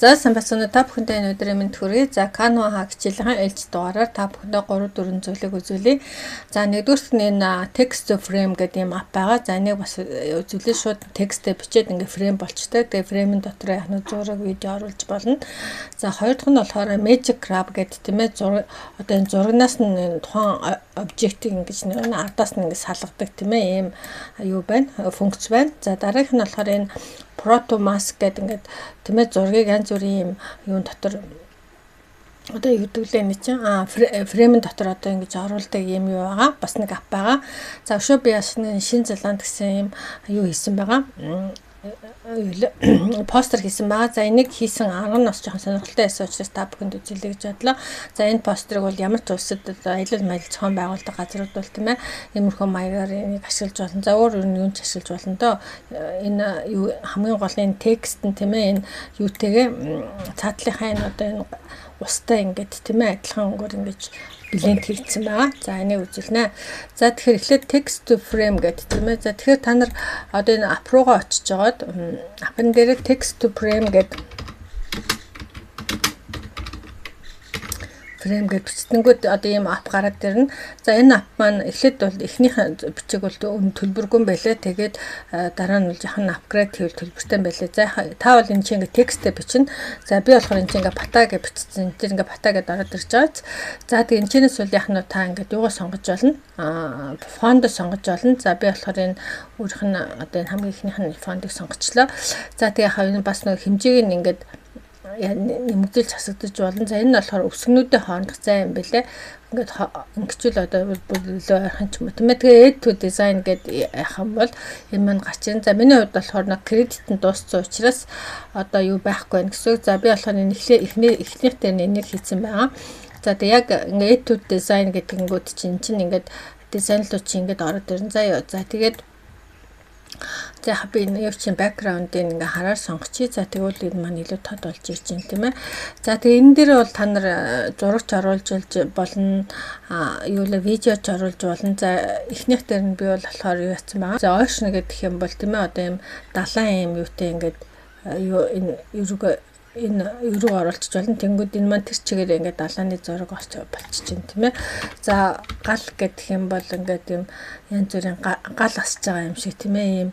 За сайн байцгаана уу, та бүхэндээ энэ өдрийн мэнд хүргэе. За Canva хичээлийн ээлж дугаараар та бүхэндээ 3 4 зүйлийг үзүүлье. За нэгдүгüрт нь энэ text to frame гэдэг юм app байгаа. За энийг бас үзүүлье. Шууд текстээ бичээд ингээ frame болчтой. Тэгээ frame-ийн дотор яг нь зураг, видео оруулж болно. За хоёр дахь нь болохоор magic grab гэдэг тийм ээ, зураг одоо энэ зурагнаас нь тухайн обжектыг ингэж нэг ардаас нь ингээ салгадаг тийм ээ, ийм юу байна, функц байна. За дараагийнх нь болохоор энэ proto mask гэдэг ингээд тийм ээ, зургийг янз бүрийн юм юун дотор одоо юу гэдэг лээ нэг чинь frame-ийн дотор одоо ингэж оруулдаг юм юу байгаа. Бас нэг app байгаа. За өшөө би бас нэг Шинэ Зеланд гэсэн юм юу хийсэн байгаа. Постэр хийсэн байгаа. За энийг хийсэн арга нь бас жоохон сонирхолтой байсан учраас та бүхэнд үзүүлье гэж бодлоо. За энэ постерыг бол ямар ч улсад аялал маялал зохион байгуулдаг газрууд бол тийм ээ, иймэрхүү маягаар энийг ашиглаж болно. За өөр юм ч ашиглаж болно доо. Энэ юу хамгийн гол нь энэ текст нь тийм ээ, энэ юутэйгээ цаатлынхаа энэ одоо энэ устай ингээд тийм ээ, адилхан өнгөөр ингэж blend хийгдсэн байгаа. За энийг үзүүлнэ. За тэгэхээр эхлээд text to frame гэдэг тийм ээ. За тэгэхээр та нар одоо энэ app руугаа очиж жагаад app-н дээр text to frame гэдэг frame гэж бичтэнгүүд одоо ийм app гараад ирнэ. За энэ app маань эхлээд бол эхнийх бичиг бол төлбөргүй байлээ. Тэгээд дараа нь бол яхан upgrade хийвэл төлбөртэй байлээ. За та бол энэ чинь ингээ текстээ бичнэ. За би болохоор энэ чинь ингээ бата гэж бичсэн. Энэ чинь ингээ бата гэдээ ороод ирж байгаа. За тэгээд энэ чинээс бол яхан та ингээ юугаа сонгож болно? Фонд сонгож болно. За би болохоор энэ өөрийнх нь одоо энэ хамгийн эхнийх нь фондыг сонгочлоо. За тэгээд яхаа энэ бас нэг хэмжээг нь ингээд нэмэгдүүлж хасагдаж болно. За энэ нь болохоор өсгөнүүдийн хоорондох зай юм бэлээ. Ингээд ингэчүүл одоо бүр илүү ойрхон ч юм уу. Тийм ээ. Тэгээ add to design гэдэг яах юм бол энэ маань гарч ирнэ. За миний хувьд болохоор нэг кредит нь дууссан учраас одоо юу байхгүй байх гэсэн үг. За би болохоор энэ эхнийх дээр энийг хийсэн байгаа. За тэгээ яг ингээ add to design гэдэг ингүүд чинь ингээд дизайн руу чинь ингээд ороод ирнэ. За ёо. За тэгээд за би энэ юу чинь background-ыг ингээ хараар сонгочих. За тэгвэл энэ маань илүү тод болж ирж байна тийм ээ. За тэгээ энэ дээр бол та нар зурагч оруулж болно, юу л видеоч оруулж болно. За эхнийх дээр нь би бол болохоор юу яцсан байгаа. За ocean гэдэг юм бол тийм ээ, одоо ийм далайн ийм юутай ингээд юу энэ ерөөгөө энэ ерөг оруулчих болно. Тэнгүүд энэ маань тэр чигээр ингээд далааны зураг болчих чинь тийм ээ. За гал гэдэг юм бол ингээд юм янз бүрийн гал асж байгаа юм шиг тийм ээ, ийм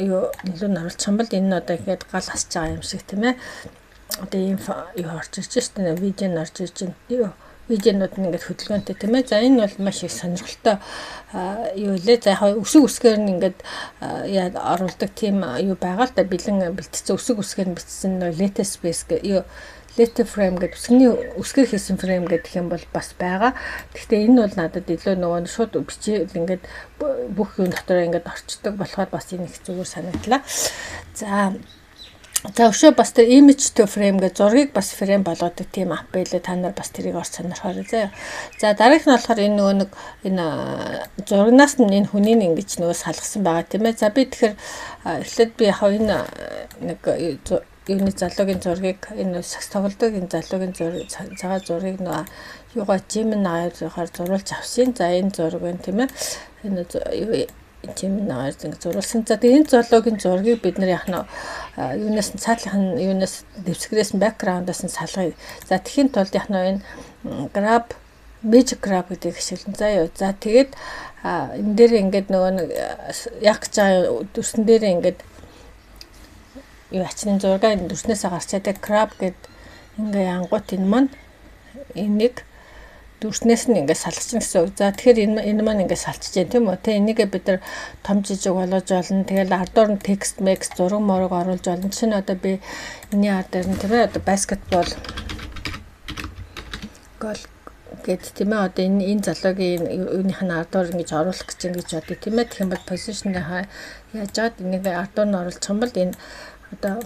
юу нөлөө нь оруулчих юм бол энэ нь одоо ингээд гал асж байгаа юм шиг тийм ээ. Одоо ийм юу орж ирж шээ, видео нь орж ирж байна. Юу видеонууд нь ингээд хөдөлгөөнтэй тийм ээ. За энэ бол маш их сонирхолтой юу лээ. За яг өсөг өсгээр нь ингээд яа оруулдаг тийм юу байгаа л да, бэлэн бэлтцсэн өсөг өсгээр нь бичсэн latest space гэх юу letter frame гэдэг үсгний өсгөр хийсэн frame гэдэг юм бол бас байгаа. Гэхдээ энэ бол надад илүү нөгөө шууд бичээл ингээд бүх юм дотор ингээд орчдөг болохоор бас энэ их зүгээр санагдлаа. За өшөө бас тэр image to frame гэж зургийг бас frame болгодог тийм app байлээ. Та нар бас тэрийг орч сонирхоорой заяа. За дараагийнх нь болохоор энэ нөгөө нэг энэ зурагнаас нь энэ хүнийг ингэж нөгөө салгасан байгаа тийм ээ. За би тэгэхээр эхлээд би яг энэ нэг юуны залуугийн зургийг энэ сакс тоглодог энэ залуугийн зураг цагаан зургийг нөгөө юугаа Gemini-аар зурулж авсан. За энэ зураг байна тийм ээ. Энэ юу Gemini-аар ингэ зурулсан. За тэгээ энэ залуугийн зургийг бид нар яг нь юунаас нь цаатлынх нь юунаас дэвсгэрээс нь background-аас нь салгая. За тэгэхийн тулд яг нь энэ grab magic grab гэдгийг ашиглан. За юу. За тэгээд энэ дээр ингээд нөгөө нэг яг гэж байгаа дүрсэн дээр ингээд юу ачны зураг энэ дүрснээсээ гарчаад grab гэд ингээ янгууд энэ маань энийг дүрснээс нь ингээд салгасан гэсэн үг. За тэгэхээр энэ маань ингээд салчиж байна тийм үү. Тэ энийгээ бид нар том жижиг болгож болно. Тэгэл ардуур нь текст мекс зураг морог оруулж болно. Жишээ нь одоо би энэний ар дээр нь тийм ээ одоо баскетбол гол гэд тийм ээ одоо энэ залуугийн юуных нь ардуур ингэж оруулах гэж байна гэж бодъё тийм ээ. Тэгэх юм бол position-ийнхаа яаж чад энийг ардуур нь оруулах юм бол энэ одоо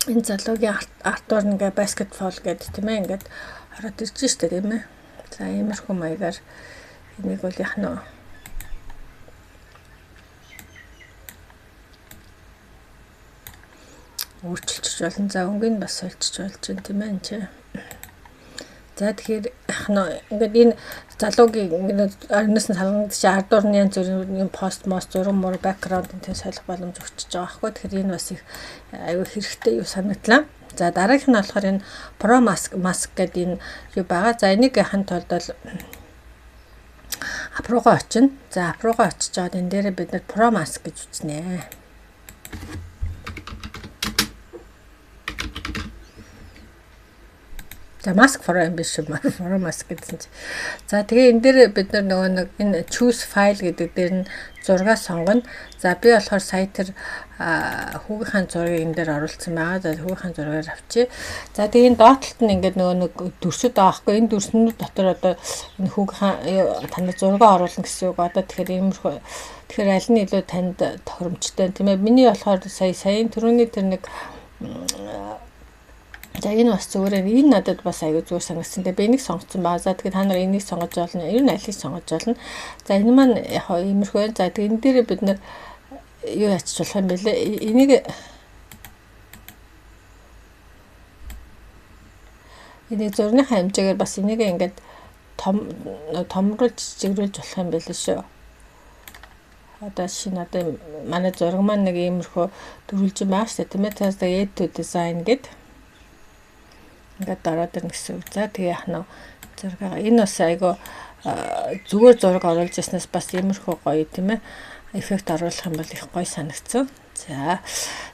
энэ залуугийн ардуур нь ингээд баскетбол гэд тийм ээ ингээд ороод ирж штэ тийм ээ. За иймэрхүү маягаар энийг бол яах нь өөрчилчих болно. За өнгийг бас сольчих болж байна тийм ээ энэ чи. За тэгэхээр яах нь ингээд энэ залуугийн ингээд орноос нь салгагдчих ардуур нь янз бүрийн пост мост зураг муур background энэ солих боломж өгчөж байгаа байхгүй. Тэгэхээр энэ бас их аюу хэрэгтэй юу санагдлаа. За, дараагийнх нь болохоор энэ Pro Mask гэдэг энэ юу байгаа. За, энийг яхахын тулд бол app руугаа очино. За, app руугаа очиж аваад энэ дээрээ бид нар Pro Mask гэж үзнэ. За, mask for юм биш шүү. Pro mask гэсэн чи. За, тэгээ энэ дээр бид нар нөгөө нэг энэ choose file гэдэг дээр нь зураг сонгоно. За, би болохоор сая тэр хүүгийнхаа зургийг энэ дээр оруулсан байгаа. За, хүүгийнхаа зургаар авчи. За, тэгээ энэ доод талд нь ингээд нөгөө нэг дүрсүүд байгаа байхгүй. Энэ дүрснүүд дотор одоо энэ хүүгийнхаа танд зураг оруулна гэсэн үг. Одоо тэгэхээр иймэрхүү, тэгэхээр аль нь илүү танд тохиромжтой, тийм ээ. Миний болохоор сая саяын түрүүний тэр нэг. За, энэ бас зүгээр, энэ надад бас аягүй зүгээр санагдсан. Тэгээ би энийг сонгоцсон баа. За, тэгэхээр та нар энийг сонгож болно. Ер нь алийг сонгож болно. За, энэ маань яг иймэрхүү байна. За, тэгээ энэ дээрээ бид нар юу ячиж болох юм бэлээ? Энийг зурныхаа хэмжээгээр бас энийг ингээд том томруулж, жижигрүүлж болох юм байл шүү. Одоо шинэ одоо манай зураг маань нэг иймэрхүү дөрвөлжин байгаа шүү дээ, тийм ээ. Тэгээд add to design гэдэг ингээд ороод ирнэ гэсэн үг. За, тэгээ яах нь зураг, энэ бас айгүй зүгээр зураг оруулж ирснээс бас иймэрхүү гоё, тийм ээ, эффект оруулах юм бол их гоё санагдсан. За,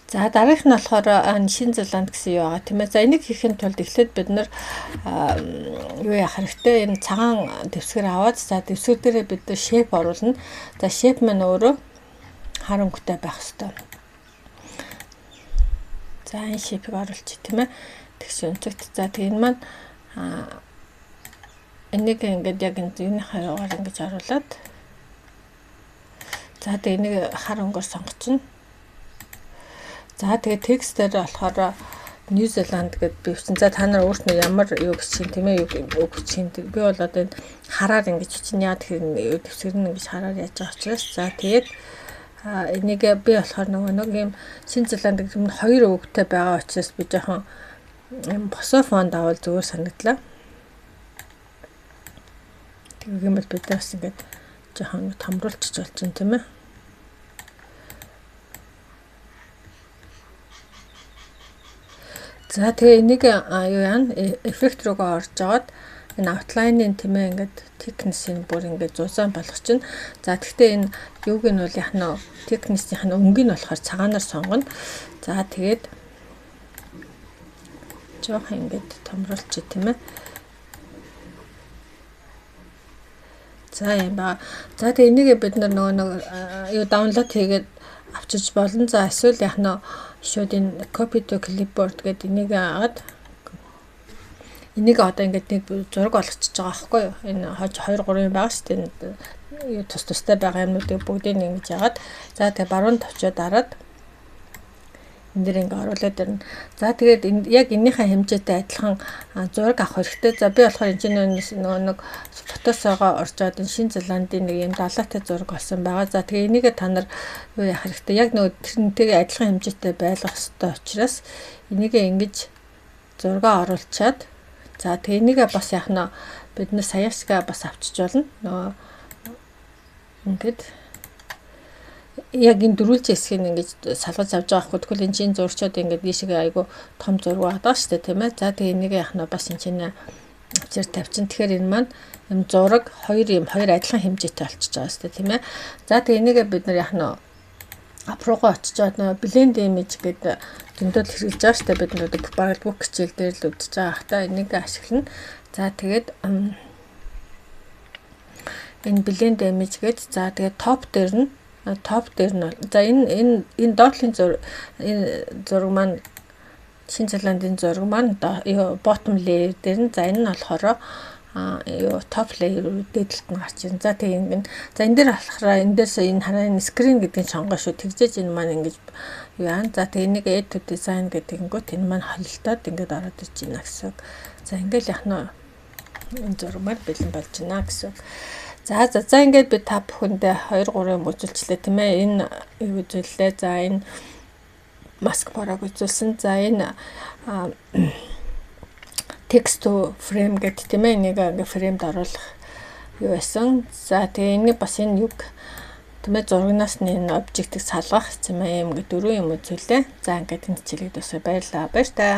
дараагийнх нь болохоор Шинэ Зеланд гэсэн юу байгаа, тийм ээ. За, энийг хийхин тулд эхлээд бид нар юу яах хэрэгтэй? Энэ цагаан дэвсгэр аваад, за, дэвсгэр дээрээ бид нар shape оруулна. За, shape маань өөрөө хар өнгөтэй байх хэрэгтэй. За, энэ shape-ийг оруулчих, тийм ээ, тэгш өнцөгт. За, тэгээ энэ маань энийг ингээд яг энэ юуныхаа юугаар ингэж оруулаад, за, тэгээ энийг хар өнгөөр сонгочихно. За, тэгээ текстээр болохоор New Zealand гэд би бичсэн. За, та нар өөрснөө ямар юу бичсэн, тийм ээ, юу бичсэн. Би бол одоо энэ хараар ингэж бичнэ. Яа тэгэхээр дэвсгэр нь ингэж хараар яаж байгаа учраас. За, тэгээд энийг би болохоор нөгөө нэг юм Шинэ Зеланд гэх юм хоёр өвгтэй байгаа учраас би жоохон юм босоо фонд авал зүгээр санагдлаа. Тэгэх юм бол бид бас ингээд жоохон томруулчих болж байна, тийм ээ. За, тэгээ энийг юу яана, эффект руугаа орж агаад энэ outline-ын, тийм ээ, ингээд thickness-ийг бүр ингээд зузаан болгочихно. За, тэгвэл энэ юуг нь бол яг нь thickness-ийн өнгийг нь болохоор цагаанаар сонгоно. За, тэгээд жоохон ингээд томруулчих, тийм ээ. За, юм ба. За, тэгээ энийг бид нар нөгөө нэг юу download хийгээд авчирч болно. За, эсвэл яг нь шууд энэ copy to clipboard гэдэг энийг аваад, энийг одоо ингээд нэг зураг болгочихж байгаа байхгүй юу? Энэ хож 2 3 юм байгаа шүү дээ. Юу тус тустай байгаа юмнуудыг бүгдийг ингэж яагаад, за, тэгээ баруун товчоо дараад энэ дэр ингээ оруулаад ирнэ. За, тэгээд яг энэнийхээ хэмжээтэй адилхан зураг авах хэрэгтэй. За, би болохоор энэ чинь нөгөө нэг Photos-оогоо оржоод энэ Шинэ Зеландын нэг юм далаатай зураг олсон байгаа. За, тэгээ энийгээ та нар юу яах хэрэгтэй? Яг нөгөө тэрнтэйгээ адилхан хэмжээтэй байлгах хэрэгтэй учраас энийгээ ингэж зураг оруулчаад, за, тэгээ энийгээ бас яах нь бид нар саяашгаа бас авчиж болно. Нөгөө ингээд яг энэ дөрвөлж хэсгийг ингэж салгаж авч байгаа хгүй. Тэгвэл энэ чинь зурчууд ингээд ийшээ айгу том зураг байгаа шүү дээ, тийм ээ. За, тэгээ энийг яах нь бас энэ чинь авчир тавьчин. Тэгэхээр энэ маань юм зураг хоёр юм хоёр адилхан хэмжээтэй болчихж байгаа шүү дээ, тийм ээ. За, тэгээ энийг бид нар яах нь app руугаа очиж байгаа нөө blend image гэдэг зөндөл хэрэглэж байгаа шүү дээ. Бид нар одоо бараг бүх хичээл дээр л үзэж байгаа хта энийг ашиглана. За, тэгээд энэ blend image гээд, за, тэгээд топ дээр нь, за, энэ доотлын зураг, энэ зураг маань, Шинэ Зеландын зураг маань bottom layer дээр нь, за, энэ нь болохоор юу top layer дээд талд нь гарч ирнэ. За, тэгээ ингэн, за, энэ дээр болохоор энэ дээрс энэ хараа энэ screen гэдгийг сонгоо шүү. Тэгжээж энэ маань ингэж юу яа. За, тэгээ энийг add to design гэдэг ингэнгүүт энэ маань холилдоод ингээд ороод ирж байна гэсэн үг. За, ингээл яг нь энэ зураг маань бэлэн болж байна гэсэн үг. За, ингээд би та бүхэндээ 2 3 юм үзүүлчлээ, тийм ээ. Энэ юу үзүүллээ. За, энэ mask pro-г үзүүлсэн. За, энэ text to frame гэдэг, тийм ээ. Энийг ингээ frame-д оруулах юу байсан. За, тэгээ энийг бас энэ юг, тийм ээ, зурагнаас нь энэ обжектыг салгах, тийм ээ, юм ингээ дөрвөн юм үзүүллээ. За, ингээд энэ хичээлийг дуусгая. Баярлалаа. Баяртай.